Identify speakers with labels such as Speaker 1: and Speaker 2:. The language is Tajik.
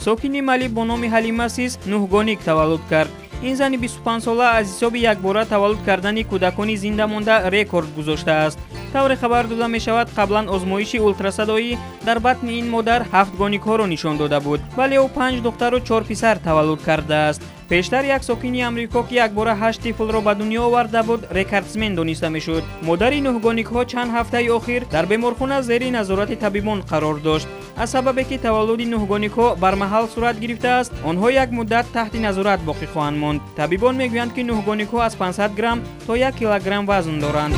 Speaker 1: Сокини Мали бо номи Ҳалима Сис нӯҳгоник таваллуд кард. Ин зани 25сола аз ҳисоби якбора таваллуд кардани кӯдакони зинда монда рекорд гузоштааст. Тавре хабар дода мешавад, қаблан озмоиши ултрасадоӣ дар батни ин модар ҳафтгоникҳоро нишон дода буд, вале ӯ панҷ духтару чор писар таваллуд кардааст. Пештар як сокини Амрико, ки якбора ҳашт тифлро ба дунё оварда буд, рекордсмен дониста мешуд. Модари нӯҳгоникҳо чанд ҳафтаи охир дар беморхона зери назорати табибон қарор дошт. Аз сабабе ки таваллуди нӯҳгоникҳо бармаҳал сурат гирифтааст, онҳо як муддат таҳти назорат боқӣ хоҳанд монд. Табибон мегӯянд, ки нӯҳгоникҳо аз 500 грамм то 1 килограмм вазн доранд.